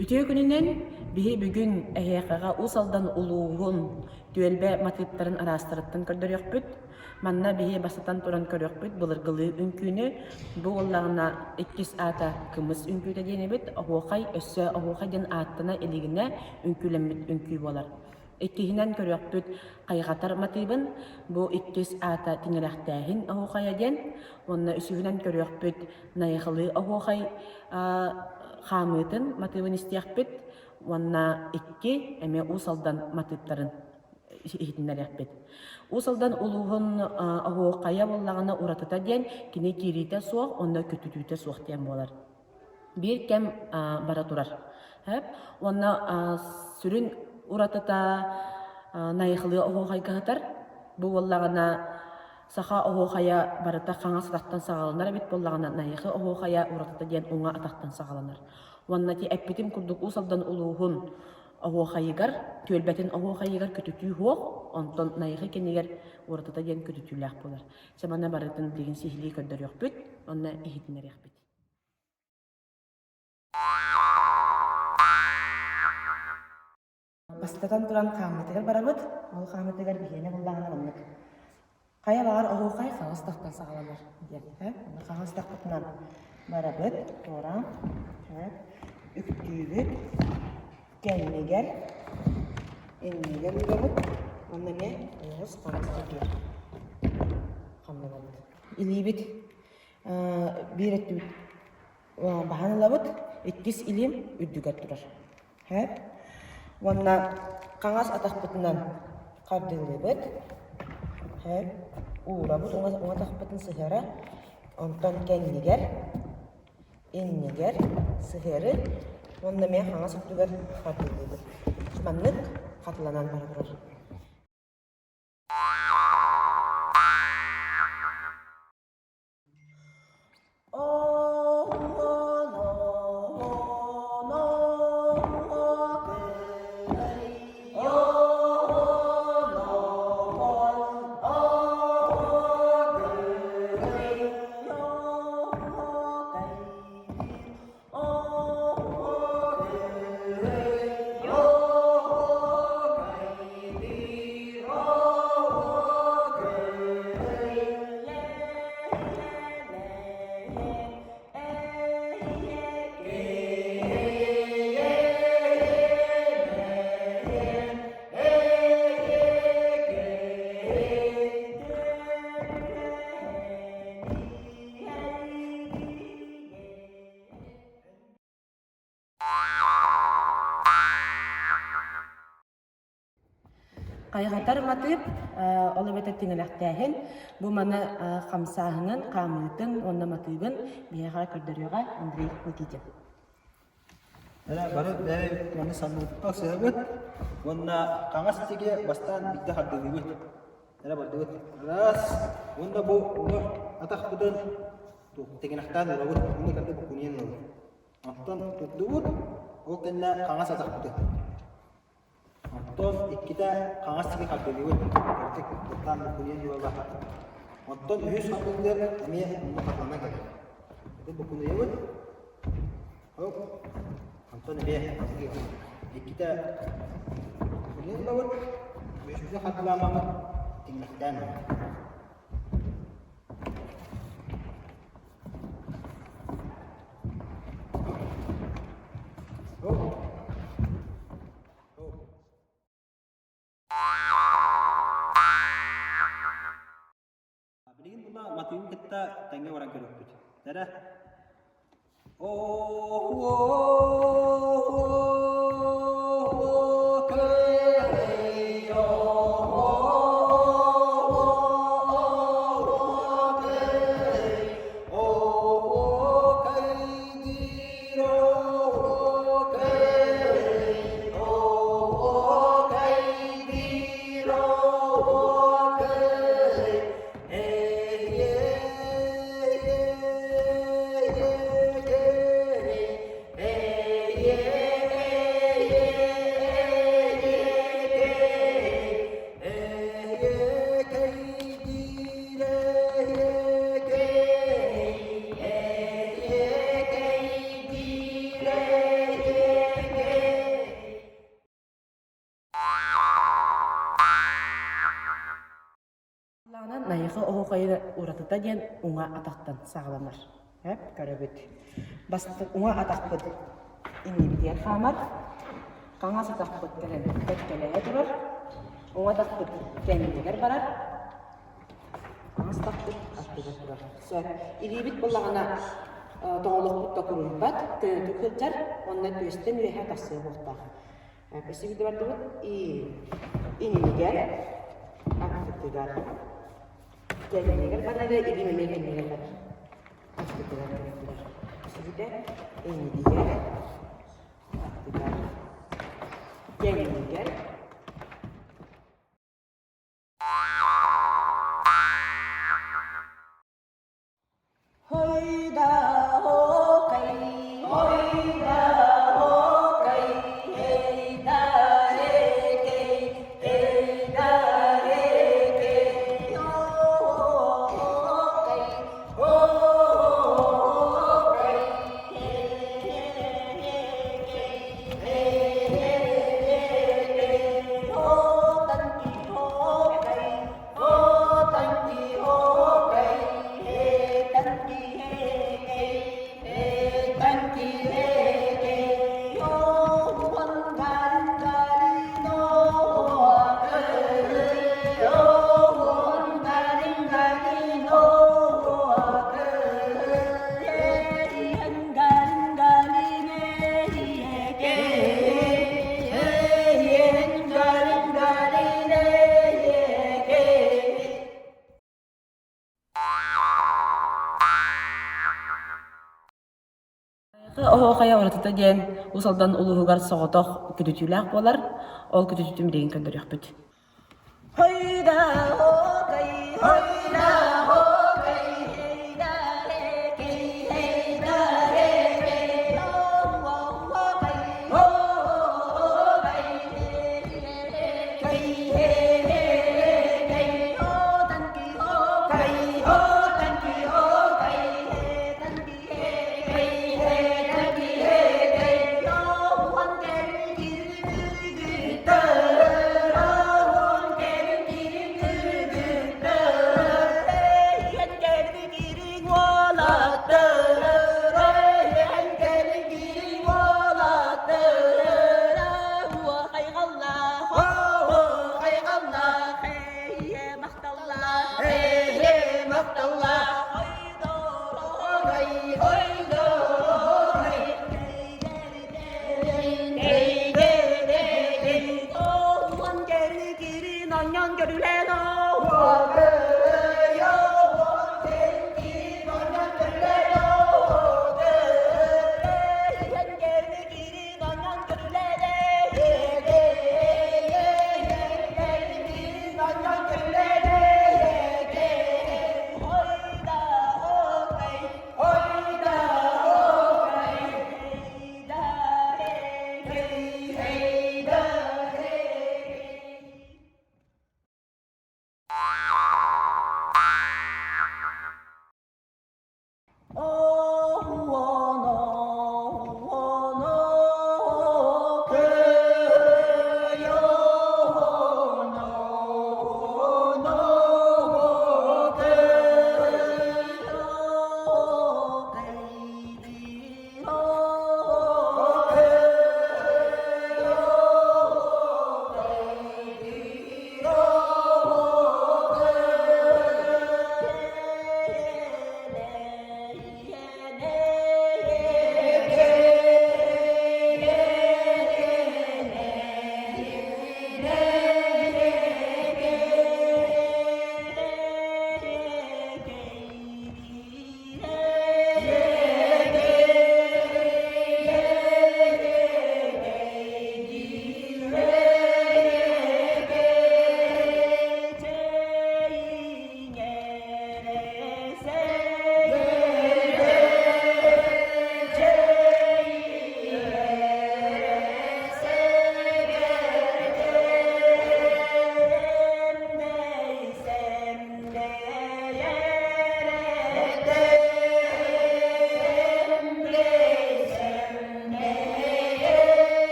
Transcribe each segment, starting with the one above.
Үтүө күнүнэн биһи бүгүн эһиэхэҕэ Уус Алдан улууһун түөлбэ матыыптарын араастарыттан көрдөрүөхпүт. Манна биһи бастатан туран көрүөхпүт былыргылыы үҥкүүнү. Бу буоллаҕына иккис аата кымыс үҥкүүтэ диэн эбит. Оһуохай өссө оһуохай диэн ааттана илигинэ үҥкүүлэммит үҥкүү буолар. Иккиһинэн көрүөхпүт хайҕатар матыыбын. Бу иккис аата тиҥилэхтээһин оһуохайа диэн. Уонна үсүһүнэн көрүөхпүт найахылыы оһуохай хаамыытын матыыбын истиэхпит. Уонна икки эмиэ Уус Алдан матыыптарын иһитиннэриэхпит. Уус Алдан улууһун оһуохайа буоллаҕына уратыта диэн кини киириитэ суох уонна көтүтүүтэ суох диэн буолар. Биир кэм бара турар. Уонна сүрүн уратыта найахылыы оһуохайга сытар. Бу буоллаҕына саха оһуохайа барыта хаҥас атахтан саҕаланар эбит буоллаҕына найахы оһуохайа уратыта диэн уҥа атахтан саҕаланар. Уонна ити эппитим курдук Уус Алдан улууһун оһуохайыгар, түөлбэтин оһуохайыгар көтүтүү суох, онтон найахы кэннигэр уратыта диэн көтүтүүлээх буолар. Чэ манна барытын билигин сиһилии көрдөрүөхпүт уонна иһитиннэриэхпит. Бастатан туран хааммытыгар барабыт. Ол хааммытыгар биһиэнэ буллаҕына маннык. Хайа баҕар оһуохай хаҥас тахтан саҕаланар диэн. Хаҥас тахпытынан барабыт, туора, үктүүбүт, кэннигэр, иннигэр угабыт, уонна эмиэ оҕус хаҥас диэки хамнанабыт. Илиибит биир өттүбүт баһан ылабыт, иккис илиим үрдүгэр турар. Һэп. Уонна хаҥас атахпытынан хардыылыыбыт. Һэп. Уурабыт уҥа уҥа атахпытын сыһыара. Онтон кэннигэр, иннигэр сыһыары уонна эмиэ хаҥас өттүгэр хардыылыыбыт. Маннык хатыланан бара турар. Хайҕатар матыып, ол эбэтэр тиҥилэхтээһин, бу маны хамсааһынын, хаамыытын уонна матыыбын биһиэхэ көрдөрүөҕэ Андрей Никитин. Эрэ бары бэйэ маны санныыбыт сыһабыт уонна хаҥас диэки бастаан биирдэ хардыылыыбыт. Эрэ бардыбыт. Раз уонна бу уҥа атахпытын тиҥилэхтээн ылабыт уонна кырдык буккунуйан ылабыт. Онтон турдубут, ол кэннэ хаҥас атахпытын. Оттон иккитэ хаҥас сиги хардыылыыбыт, кырдьык куттаан буккуйан буола. Оттон үһүс хардыылыгар эмиэ онно хатылана кэлэр. Ити буккунуйабыт, оп, онтон эмиэ иккитэ буккунуйан ылабыт, үһүспүтүн хардыылаамаммыт тиҥилэхтээн ылабыт. Билигин була матыыбын кытта тэҥҥэ баран көрүөхпүт. Тэрэ. Оһуохайы уратыта диэн уҥа атахтан саҕаланар. Эп көрөбүт. Бастакы уҥа атахпыт иннибитигэр хаамар, хаҥас атахпыт кэлэн кэккэлэһэ турар, уҥа атахпыт кэннигэр барар, хаҥас атахпыт аттыгар турар. Сөп. Илиибит буоллаҕына тоҕолохпут токуруйбат, көнөтүк сылдьар уонна түөстэн үөһэ тахсыа буолтаах. Өссө бардыбыт и иннигэр, аттытыгар. Кэннигэр барара, илиим эмиэ кэннигэр барар. Аттытыгар кэннигэр. Сүбүтэ иннигэр, аттыгар, кэннигэр. Оһуохайа уратыта диэн Уус Алдан улууһугар соҕотох көтүтүүлээх буолар. Ол көтүтүүтүн билигин көрдөрүөхпүт.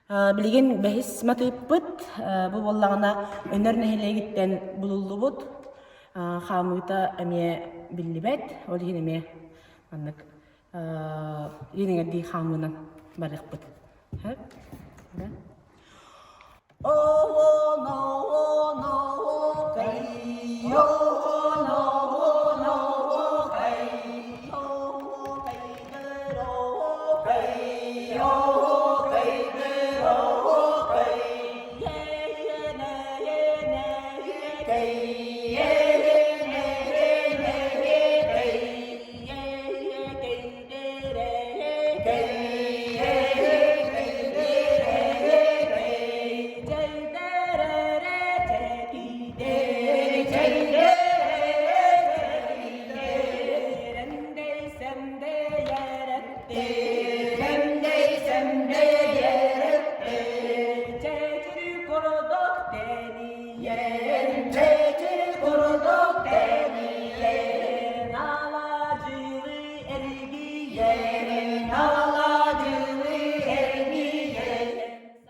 Билигин бэһис матыыппыт бу буоллаҕына Өнөр нэһилиэгиттэн булуллубут хаамыыта эмиэ биллибэт, ол иһин эмиэ маннык ириҥэрдии хаамыынан барыахпыт.